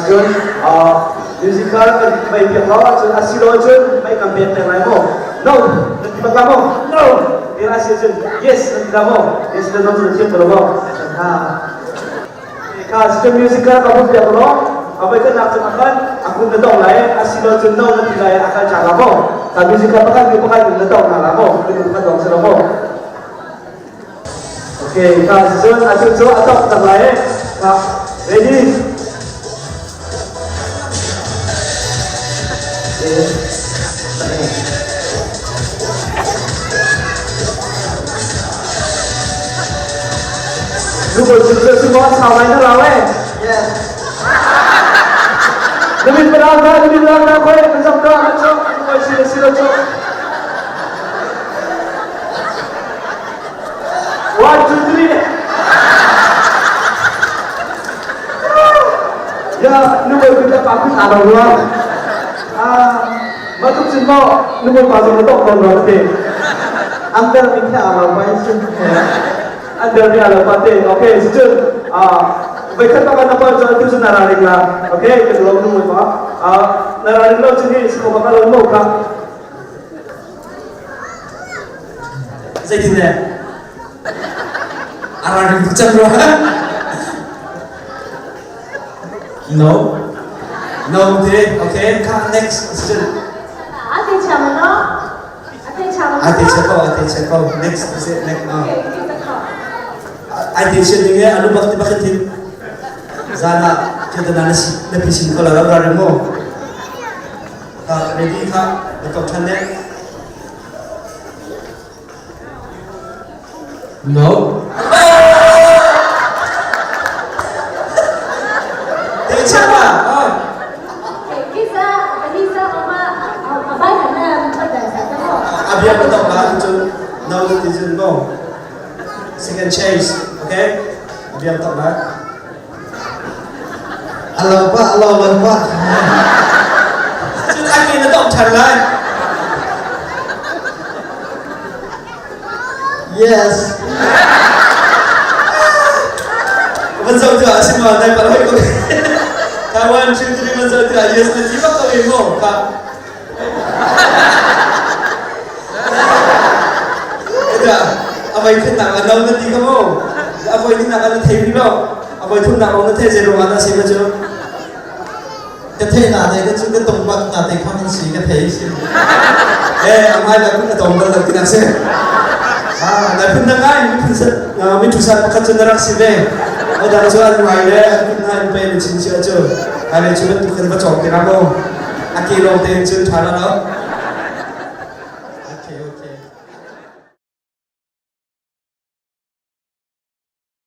Cun musical kan mei piak lo ahcun a si lo ahcun mei kan pek peng lai maw? No! Nan ti bak la maw? No! Ti a si ahcun yes nan ti la maw? Yes le no cu na thiam ko lo maw? Ha. Kha cun musical ka hun piak law a voi khatnak cu a kan a kun na tong lai a si lo cun no na ti lai a kal cha la maw? Ta musical pakhat mi pakhat in na tong na la maw? Minung pakhat lawng si lo maw? Okay, kha cun atu cu a tok tak lai eh. Kha ready? Nu ko cu cu cu ma sau lai na rau eh. Yes. Na min pa na na min na na khoi na zam ka na chok nu si si lo chok. 1, 2, 3. Ya, nu boy kita pa kun alo rua. Ah, ma tuk cun mo nu boy pa zong na tok kon rua te. Under mi kha alo pa in sin. Under mi alo pa te. Okay, si cun ah voi khat pa na pa cun tu cun na ra ring la. Okay, ke lo nu boy pa. Ah, na ra ring lo cun hi si ko ba ka lo mo ka. Zeitin le? A ralring tuk cang rua. No. No te. Okay. Kha next question. Ate chama no? Ate chama no? Ate chako, ate chako. Next is it next no. Okay, kita kha. Ate chen ding e anu bak ti bak thin. Zana kita na na pisin ko la ra mo. Ready kha na tok than ne. No. Te chama. Kisa kanisa ama abay na pada sa tamo. Abia ko tok ba cun no ti cun mo. Second chance, okay? Abia tok ba. Alo pa, alo lo pa. Cun a ke na tongh ṭhan lai. Yes. Van zoh tuah a si ma nai palhoi ko. Ka 1 2 3 van zoh tuah yes na ti bak ko i mu ka. Ita a voi khatnak a no na ti ka mu. A voi hnihnak ah na thei rih lo. A voi thumnak lawng na thei zei ruangah dah si ma cu? Ka thei na te ka cu ka tong bak na te kham an si ka thei si. Eh, a hmai la kun a tong bal lo tinak si. Ah, na phun na ngai mi phun sat mi thu sat pakhat cu na rak si ve. O dang cu an ngai le an phun na in pe mi chin cia cu. Ai le cu bantuk khan va cawk te ra mo. A ke lawng te in cun ṭha lo.